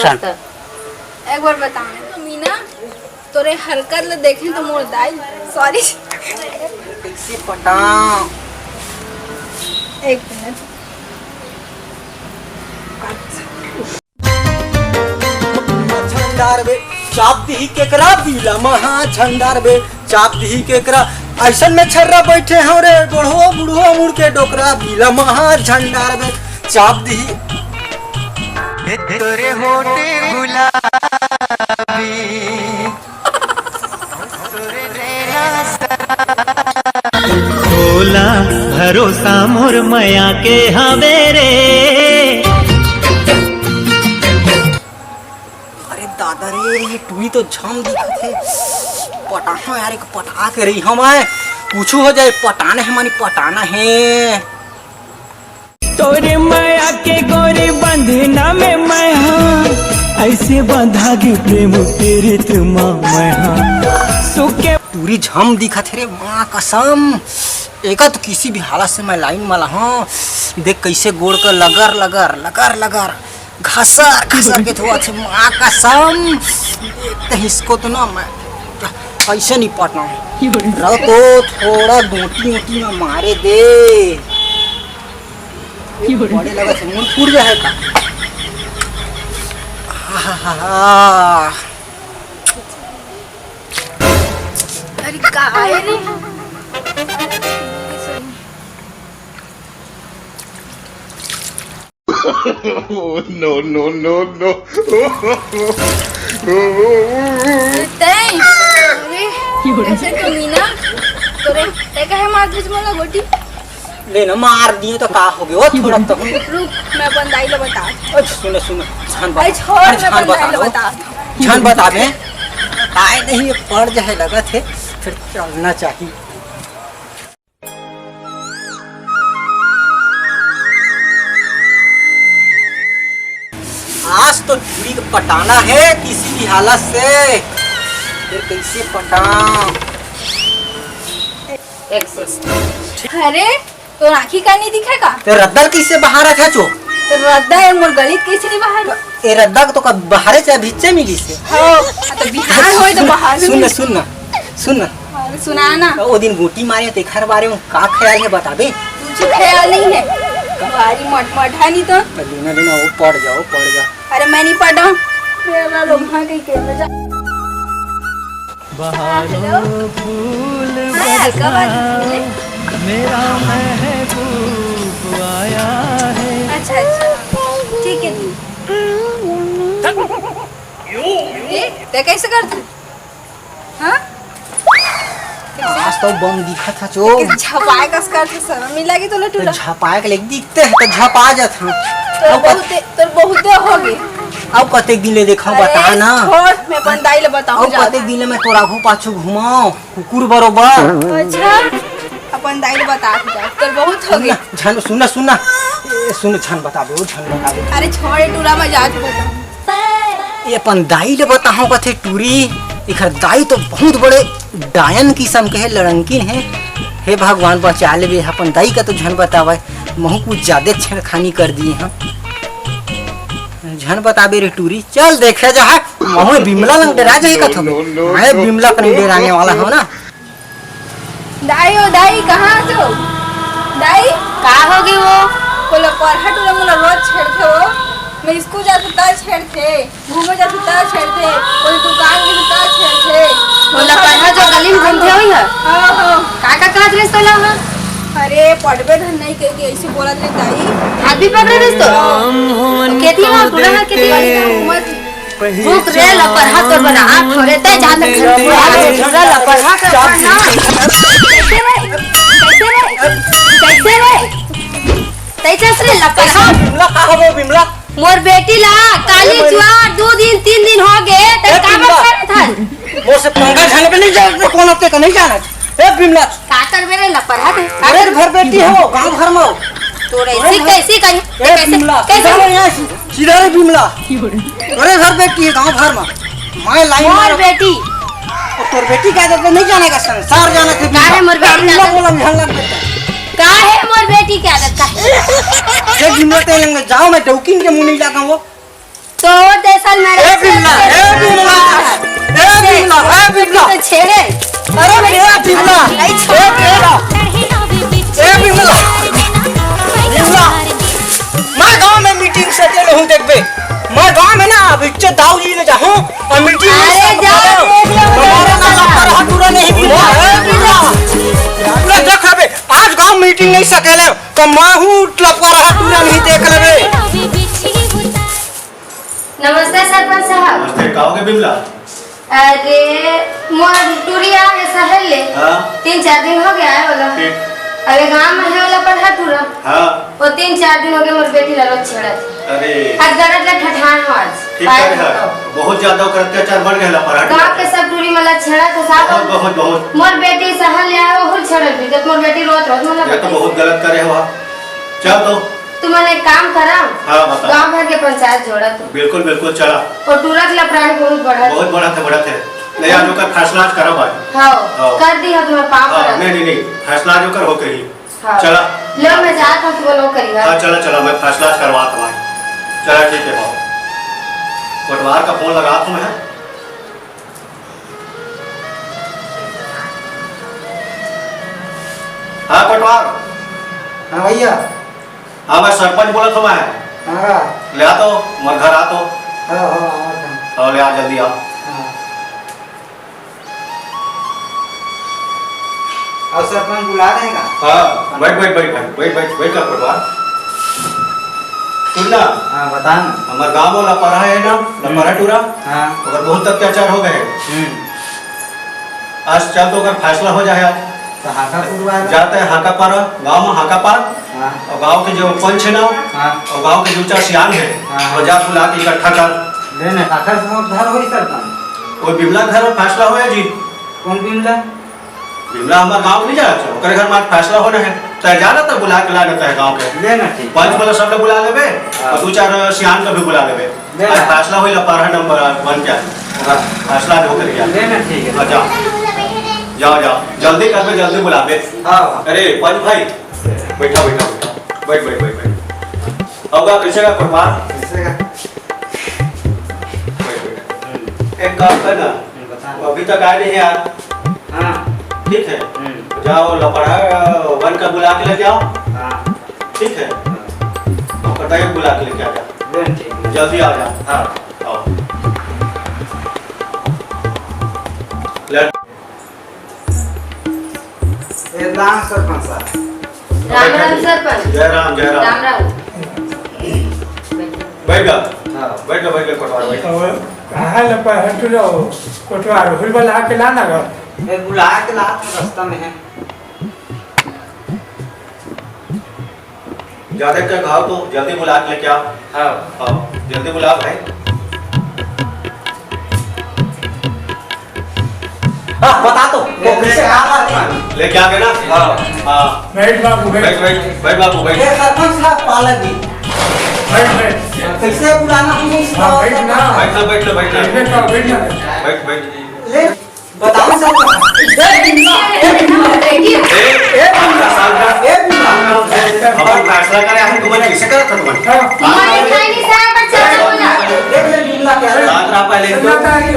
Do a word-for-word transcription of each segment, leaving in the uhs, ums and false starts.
एक बार बताना तो मीना, तोरे हरकत ल देखे तो मोर दाई, सॉरी। कैसे पटा? एक मिनट। झंडार बे, चाप दिही केकरा बीला महा झंडार बे, चाप दिही केकरा। ऐसन में छर्रा बैठे हो रे, बूढ़ो बूढ़ो मुड़ के डोकरा बीला महा झंडार बे, चाप दिही। तोरे होठे गुलाबी, तोरे नैना शराबी। तोला भरोसा मोर मया के हवे रे। अरे दादा रे, ये टूरी तो झम दिखत हे। पटाहा यार, एक पटा के रही हम आए। कुछ हो जाए, पटाना है मानी, पटाना है। तोरे मया के गोरी बंधना में मैं हाँ, ऐसे बंधा गे प्रेम पीड़ित माँ मैं हाँ। सुके टूरी झम दिखत हे रे, माँ कसम। एका तो किसी भी हालत से मैं लाइन वाला हाँ। देख कैसे गोड़ का लगर लगर, लगर लगर, घसर घसर के धोआ थे, माँ कसम। देख तो इसको तो ना मैं ऐसे नहीं पटना हूँ। रहो तो थोड़ा गोटी वोटी में मारे दे। बड़े लगा से मुंह फूट जाए का। हा, हा, हा, हा। अरे का है रे? Oh, no, no, no, no। तैं? अरे, ऐसे तो मीना, तोरे, तैं काहे मार दिस मोला गोटी? ले ना, मार दिए तो का हो गयो, थोड़ा तो। रुक, मैं अपन दाई ला बता। अच्छा, सुन, सुन, झन बता। अरे, छोड़, अरे, मैं अपन दाई ला बता। झन बता बे। आए नहीं, ये पड़ जाए लगत हे, फिर चलना चाहिए। आज तो टूरी के पटाना है किसी भी हालत से। फिर कैसे पटा? अरे, तोर आँखी का नहीं दिखे का? तो रद्दा कैसे बाहर रखा छो? तो रद्दा ए मोर गली कैसे नहीं बाहर? ए रद्दा तो का बाहरे से भीतरे मिली से। हो, हाँ, तो बिहान होई तो बाहर में सुन ना, मिली। सुन ना, सुन ना। हाँ, सुना ना। ओ दिन गोटी मारे तेखर बारे में का ख्याल है बताबे? कुछ ख्याल नहीं है। भारी मटमट है नहीं तो। तो लेना, लेना, वो पड़ जाओ, पड़ जा। अरे मैं नहीं पढ़ा। मेरा रोमा कहीं के बजा। बहारों फूल हाँ यार, कब बरसा, आ रही है? मेरा महबूब आया है। अच्छा, अच्छा, ठीक है दी। ए, ते कैसे कर तू? हाँ? आज तो बम दिखा था चो। झपाए कस कर तू, शर्म नहीं लगी तोला तो टूरा? झपाए के लेके दिखते हैं तो झपा जात हूँ। तोर अब कत- बहुते, तोर बहुते हो गए। अब कतेक दिन ले देखा, अरे, बता ना। छोड़, मैं अपन दाई ले बताऊँ अब जा। कतेक दिन ले मैं तोरा आगू पाछू घुमाओ, कुकुर बरोबर। अच्छा, अपन दाई ले बता के जा। तोर बहुत हो गए। झन, सुन ना, सुन ना। ए, सुन, झन बता दो, झन बता दो। अरे छोड़, टूरा मैं जाके बताऊँ। ये अपन दाई ले बताहूँ कथे टूरी, एखर दाई तो बहुत बड़े डायन किसम के हे, लड़ंकिन हे। हे भगवान बचा लेबे, अपन दाई का तो झन बतावे, महू कुछ ज्यादा छेड़खानी कर दिए हम। झन बताबे रे टूरी, चल देखे जा है, महू बिमला लंग डरा जाए कथो। मैं बिमला कन डराने वाला हूँ ना। दाई, ओ दाई, कहाँ हस ओ? दाई? का हो गे वो? ओला परहा टूरा मोला रोज छेड़थे वो। मैं स्कूल जाथों त छेड़थे, घूमे जाथों त छेड़थे, ओला दुकान गेथों त छेड़थे। ओला परहा जो गली में घूमथे वही ह? हाँ, हाँ। का, का कहत रहिस तोला ह? अरे, पढ़बे धन नहीं कहिके ऐसे बोलत रहे दाई। हाथ भी पकड़े रहिस तो? केती ना, टूरा ह केती? भूख रे लपरहा तोर बना, आ थोरे ते जात घर में आ रे, लपरहा, लपरहा कर ना। कैसे रे? कैसे रे? कैसे रे? कैसे रे लपरहा? बिमला, का हवे बिमला? मोर बेटी ला काली जुआ दो दिन, तीन दिन हो गए, ते ए, काबर बिमला। करत हस? मोर से पंगा झन पे नहीं जान, कोनो के नहीं जाना। ए बिमला, का करबे रे लपरहा के? अरे घर बेटी हो, गांव घर में हो। तोर ऐसी कैसी कही? ए कैसे, बिमला, कैसे? सीधा रे यहाँ से, सीधा रे बिमला। अरे घर बेटी है गांव घर में। मैं लाइन मोर मारो। बेटी। और तोर बेटी क्या करते नहीं जाने का संसार जाना थे का है मोर बेटी बिमला का? बोला बिहान लग बेटा। का है मोर बेटी क्या करता? ये बिमला तेल में जाओ मैं डौकिन के मुंह नहीं लगा वो। तोर जैसा तो छेड़े। अरे मेरा बिमला, ए बिमला, ए बिमला, बिमला, मैं गांव में मीटिंग सकेले हूं, देखबे, मैं गांव में ना अभी इज्जत दाऊ जी ले जाहूं और मीटिंग में अरे सब जा बोलो। देख लो, हमारा ना लफड़ा रहा, पूरा नहीं बिमला, ए बिमला, पूरा देख बे, आज गांव मीटिंग नहीं सकेले तो मैं हूं लफड़ा रहा, पूरा नहीं देख लेबे। नमस्ते सरपंच साहब। नमस्ते, का होगे बिमला? अरे, मोर टूरी आए हे शहर ले। हाँ। तीन चार दिन होगे आए वाला। ठीक। अरे, गांव में हे वाला पढ़ा टूरा। हाँ। वो तीन चार दिन होगे, मोर बेटी ला रोज छेड़त हे। अरे। आज गरज ले ठठाए हो आज। ठीक करे है। बहुत ज्यादा ओकर अत्याचार बढ़ गया पढ़ा टूरा। गांव के सब टूरी मला छेड़त हे साहब। बहुत, बहुत, बहुत। मोर बेटी शहर ले आए, वो हुल छेड़त हे, जब मोर बेटी रोत रोत मला ये तो बहुत गलत करे हो आप। चल तो। तुमन एक काम करा, हाँ, बता। गांव भर के पंचायत जोड़ा तू। बिल्कुल, बिल्कुल, चला। और टूरा के लफड़ा बहुत बढ़त। बहुत बढ़त हे, बढ़त हे। नहीं, आज ओकर फैसला आज करब आज। हाँ, हाँ। कर दी है तुम्हें पाँव हाँ, पड़ा। नहीं, नहीं, नहीं, फैसला आज ओकर होके ही। हाँ। चला। लो, मैं जात हूँ, तुम लोग करिए। हाँ, चला, चला, मैं फैसला आज करवात हूँ। चला, ठीक है, बाबू। कोटवार का फोन लगात हूँ मैं। हाँ, कोटवार। हाँ भैया। हाँ, मैं सरपंच बोलत हूँ मैं। हाँ। ले आ तो, मोर घर आ तो। हाँ, हाँ, हाँ, हाँ। हाँ, ले आ, जल्दी आ। हाँ। और सरपंच बुला रहे हैं का? हाँ, बैठ, बैठ, बैठ, बैठ, बैठ, बैठ, बैठ, बैठ, कोटवार। सुन ना। हाँ, बता ना। हमार गाँव वाला पढ़ा है ना, हम्म। लपरा टूरा। हाँ। ओकर बहुत अत्याचार हो गए। हम्म। आज चल तो ओकर फैसला हो जाए आज। तो हाका पुरवा दो। जाते हैं हाका पारा, गांव में हाका पार। हाँ। और गांव के जो पंच है ना, हाँ। और गांव के जो चार सियान है, हाँ, हाँ। वो जा बुला के इकट्ठा कर। ले ना, काकर से उद्धार होई सरपंच? वो बिमला घर में फैसला होया जी। कौन बिमला? बिमला हमार गांव के नहीं जाना चाहिए, ओकरे घर में आज फैसला होना है। तय जाना तो बुला के लाना तय गांव के। ले ना, ठीक। पंच वाला सब लोग बुला लेबे, हाँ। और दो चार सियान का भी बुला लेबे। ले आज ना। फैसला होई ला पारा नंबर वन के। हाँ। फैसला जो कर गया। ले ना, ठीक है। हाँ, जाओ। जाओ, जाओ। जल्दी कर दे, जल्दी बुला दे। हाँ। अरे, पंच भाई, बैठा, बैठा, बैठा। बैठ, बैठ, बैठ, बैठ। अब का, कैसे का कोटवार? कैसे का? बैठ, बैठ। एक काम कर ना। हम्म, बता। वो अभी तक आए नहीं यार। हाँ। ठीक है। हम्म। जाओ, लपड़ा, वन का बुला के लेके आओ। हाँ। ठीक है। हाँ। और कटाई बुला के लेके आ जा। ले, ठीक है। जल्दी आ जा। हाँ। आओ। ले। ए, राम सरपंच साहब। राम राम सरपंच। जय राम, जय राम। राम राम। बैठ जा। हाँ। बैठ जा, बैठ जा, कोटवार, बैठ जा। और कहाँ लपा है तू लो? कोटवार, हुल बुला के लाना गा। ए, बुला के ला, तो रास्ता में है। ज्यादा क्या कहा तो जल्दी बुला के लेके आओ। हाँ। हाँ, जल्दी बुला भाई। हाँ, बता तो, वो कैसे कहा था? लेके आ गए ना? हाँ। हाँ। बैठ बाबू, बैठ। बैठ, बैठ, बैठ बाबू, बैठ। ये सरपंच साहब पालक जी। बैठ, बैठ। कैसे बुलाना है इसको? हाँ, बैठ ना। बैठ लो, बैठ लो, बैठ लो। बैठ ना, बैठ ना। बैठ, बैठ। ले। बताओ सर। ए, ए, ए, ए, ए, ए, अपन फैसला करे, हम तुम्हें कैसे करत हन? मैं खाई नहीं साहब, बच्चा बोला। देख ले, बिमला क्या है? शांत रहा पहले। शांत रहा पहले।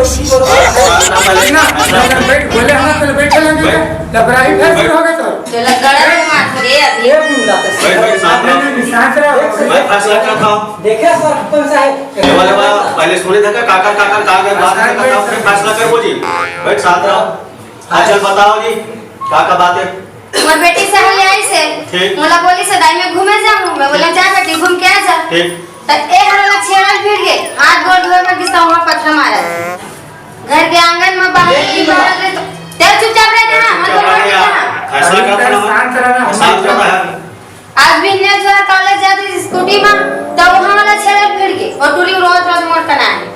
बैठ, बोले हम ना, पहले बैठे लगे। बैठ। लबराही फिर शुरू हो गया तो। चलो, गलत मार रे अभी। ए, बिमला तो बैठ, बैठ, शांत रहो। नहीं, नहीं, शांत रहो। मैं फैसला करता हूँ। देखे सरपंच साहब। ये वाले वाला पहले सुने था क्या? काका, काका, काका, बात करता था, फिर फैसला कर वो जी। बैठ, शांत रहो। हाँ, चल बताओ जी, का का बात है? मोर बेटी शहर ले आइस हे। ठीक। मोला बोलिस हे, "दाई, मैं घूमे जाहूँ।" मैं बोला, "जा बेटी, घूम के आ जा।" ठीक। त ए हर ओला छेड़ल फिर गे, हाथ गोड़ धोए बर गिस त वहाँ पत्थर मारा। घर के आंगन में बाहर की बाहर ले तो, ते चुपचाप रह जा, हाँ, मत बोल रहा। फैसला कर रहा हूँ। शांत रहना। शांत रहना है। आज भी इन्ने जो है कॉलेज जाती थी स्कूटी में, तो वहाँ वाला छेड़ल फिर के, और टूरी रोत रोत मोर कना है।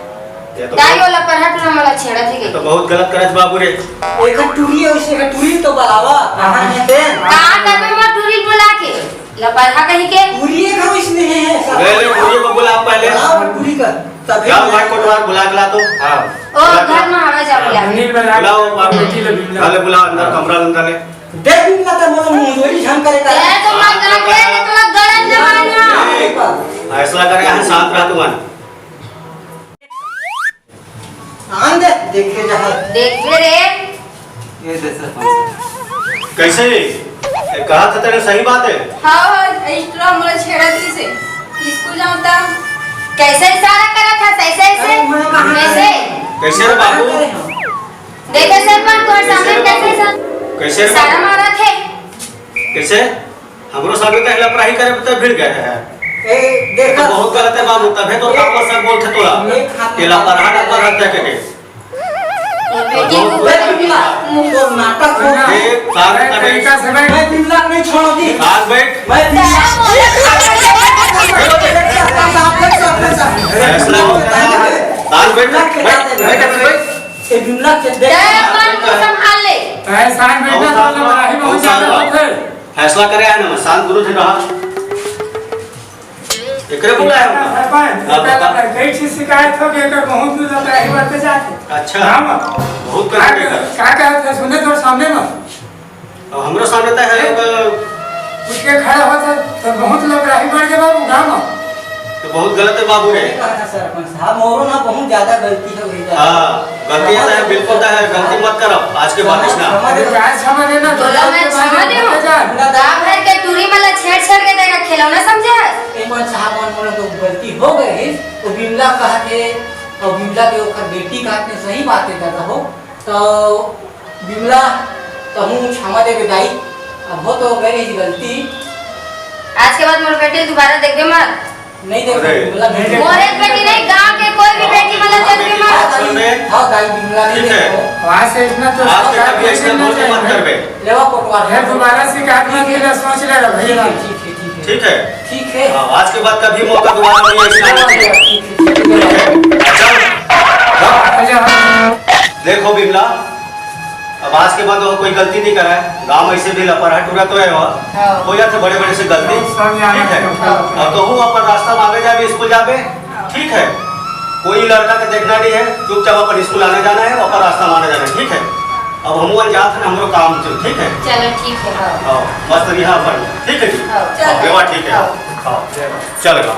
ये तो दाई बहुत वाला पढ़ा टूरा वाला छेड़ा थी ये तो गई। बहुत गलत करत बाबू रे। एक टूरी है, उसे का टूरी तो बुलावा। कहाँ है ते? कहाँ करबे मोर टूरी बुला के? ला पढ़ा कहीं के? टूरी है, घर इसमें है, है, सब। ले, ले, टूरी को बुला पहले। बुलाओ, टूरी का। तभी जा, भाई कोटवार बुला के ला तो। हाँ। ओ, बुला के घर ला। में हवा जा बुला के। अनिल बुला। बुलाओ, बाबू। बेटी ले बुला। पहले बुला, अंदर कमरा अंदर ले। देख भी ना तो मोर मुंह जोड़ी झंग करे का। ए, तो मत कर, ए, तो मत गलत जमाना। फैसला करे, यहाँ शांत रह तुमन। आन दे देखे जहाँ। देखे रे। ये दे सरपंच। कैसे? ये कहा था तेरे, सही बात है? हाँ, हाँ, इस तरह मोला छेड़ा दी से। स्कूल जाऊँ तब। कैसे इशारा करा था? कैसे, ऐसे? अरे, मैं कहाँ कैसे? करे हूँ? कैसे रे बाबू? कहाँ करे हूँ? देखे सरपंच, तोर कैसे सामने रे कैसे बाबू? इशारा कैसे रे बाबू? मारा थे? कैसे? हमरो सामने तो लपराही करे, तो भिड़ गए हैं। ए, देखा। तो बहुत गलत है बाबू, तभे तो पापा सब बोलते तोला। ये खाना ये लपराहा, लपराहा क्या करे? बेटी को बे बिमला, तो नाटक हो। ए, साथ अरे, बैठ। तरीका से बैठ। मैं बिमला नहीं छोड़ूंगी। साथ बैठ। मैं बिमला। फैसला होता है। साथ बैठ। बिमला के बैठ, दादा बैठ, बैठ, बैठ। ये बिमला के देख। जय मन को संभाल ले। तय शांत बैठना, और तो साथ लड़ाई में, बहुत और ज्यादा साथ होत है। फैसला करे है ना, शांत गुरु जी रहा। एकरे बोला है ना? सरपंच, हाँ, एकर बता। लड़के की शिकायत हो गई, एकर बहुत दूर लड़ाई बढ़ते जाते। अच्छा। हाँ, माँ। बहुत का, करते कर। का कहत है, सुने तो सामने में। अब हमरो सामने तो है, तो उठ के खड़ा होत है, तो बहुत लड़ाई बढ़ गया बाबू, गाँव में। तो बहुत गलत है बाबू रे। सही कहा था सरपंच साहब, मोरो ना बहुत ज्यादा गलती हो गई है। हाँ, गलती तो है, बिल्कुल तो है, गलती मत करब, आज के बाद क्षमा, ना। क्षमा दे दो। अरे, क्या क्षमा देना, तो बोलो, मैं क्षमा दे हूँ। जा। गाँव भर के टूरी मन ला छेड़ छेड़ के तेला खिलौना समझे हस? सरपंच साहब, मन मोला तो गलती हो गई है, तो बिमला कहा थे, और बिमला के ओकर बेटी कहा थे, सही बात है दादा हो, तो बिमला, तहूँ क्षमा देबे दाई, अब हो तो गई रही गलती। आज के बाद मोर बेटी दोबारा देखबे मत। नहीं देखो, अरे। बिमला नहीं देखो। मोरे बेटी नहीं, गांव के कोई भी बेटी मतलब देखबे मत। हाँ, दाई, सुन बे। हाँ, दाई, बिमला नहीं ठीक है। देखो। वहाँ से इतना तो आज के कभी ऐसा गलती मत करबे। लेवा कोटवार। फिर दोबारा शिकायत मत मिला, सोच ले रहा भैया। ठीक है, ठीक है, ठीक है। ठीक है। ठीक है। हाँ, आज के बाद कभी मौका दोबारा नहीं ऐसा आने देंगे। ठीक है, ठीक है। ठीक है। अच्छा। हाँ। अच्छा, हाँ। देखो बिमला, अब आज के बाद वो कोई गलती नहीं करा है। गांव ऐसे भी लपरहा टूरा तो है वहाँ। हाँ। हो जाते बड़े बड़े से गलती। सब यहाँ ठीक है। हाँ। अब कहूँ अपन रास्ता में आगे जाबे, स्कूल जाबे, ठीक है। कोई लड़का के देखना नहीं है, चुपचाप अपन स्कूल आने जाना है, अपन रास्ता में आने जाना है, ठीक है। अब हम जात है, हमरो काम चल, ठीक है। चलो ठीक है, हाँ। हाँ, मस्त रिहा अपन, ठीक है जी। हाँ। हाँ, व्यवहार ठीक है। हाँ। हाँ, चलेगा।